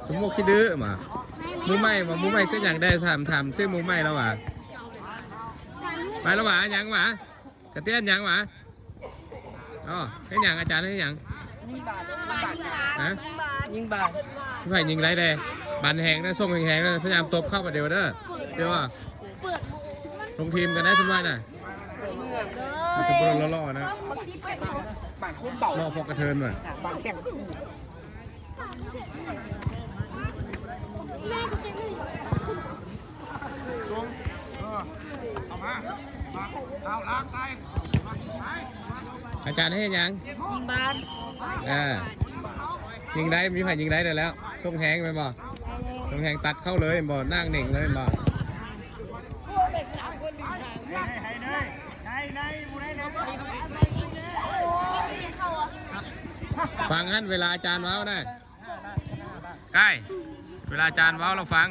ສົມມຸດຂີ້ດື້ມາ ໝູ່ໃໝ່ວ່າ ໝູ່ໃໝ່ຊື່ຫຍັງແດ່? ຖາມ ຖາມຊື່ໝູ່ໃໝ່ແລ້ວຫວາ? ໄປແລ້ວຫວາ? ຫຍັງຫວາ? ກະຕຽນຫຍັງຫວາ? ອໍ ເຮັດຫຍັງ? ອາຈານເຮັດຫຍັງ? ຍິງບານ ຮະ? ຍິງບານ ມີໃຜຍິງໄດ້ແດ່? ບານແຮງນະ ສົ່ງແຮງໆນະ ພະຍາຍາມຕົບເຂົ້າບາດດຽວເດີ ດຽວວ່າ ລົງທີມກັນໄດ້ສຳລັບນະ ມັນຈະບໍ່ຫຼໍ່ໆນະ ບານຄົນເບົາ ຫຼໍ່ພໍກະເທີນວ່າ ບານແຂ້ງ ອາຈານເຮັດຫຍັງ? ຍິງບານ ເອີ ຍິງໄດ້ ມີໃຜຍິງໄດ້ແລ້ວ? ສົ່ງແຮງແມ່ນບໍ່? ສົ່ງແຮງຕັດເຂົ້າເລີຍແມ່ນບໍ່? ນາງເໜັງເລີຍແມ່ນບໍ່? ຟັງຫັ້ນ ເວລາອາຈານເວົ້ານະ ກາຍ ເວລາອາຈານເວົ້າລະຟັງ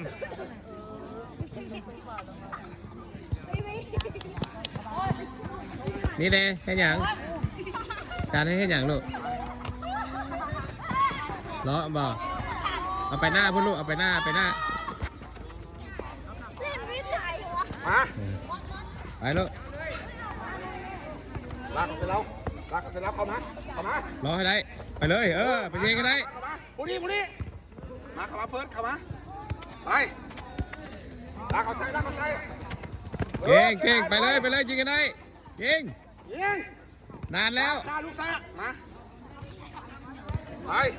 ນີ້ເດ້ ເຮັດຫຍັງ? ອາຈານໃຫ້ເຮັດຫຍັງລູກ? ເລາະບໍ່? ເອົາໄປໜ້າພຸ້ນລູກ ເອົາໄປໜ້າ ໄປໜ້າ ມາ ເອີ ໄປລູກ ລາກເອົາໃສ່ລາວ ລາກເອົາໃສ່ລາວ ເຂົ້າມາ ເຂົ້າມາ ເລາະໃຫ້ໄດ້ ໄປເລີຍ ເອີ ໄປຍິງໃຫ້ໄດ້ ຜູ້ນີ້ ຜູ້ນີ້ ມາ ເຂົ້າມາເຟີດ ເຂົ້າມາ ໄປ ລາກເອົາໃສ່ ລາກເອົາໃສ່ ເກັ່ງ ເກັ່ງ ໄປເລີຍ ໄປເລີຍ ຍິງໃຫ້ໄດ້ ຍິງ ຍິງ ນານແລ້ວ ຂ້າລູກຊາ ມາ ໄປ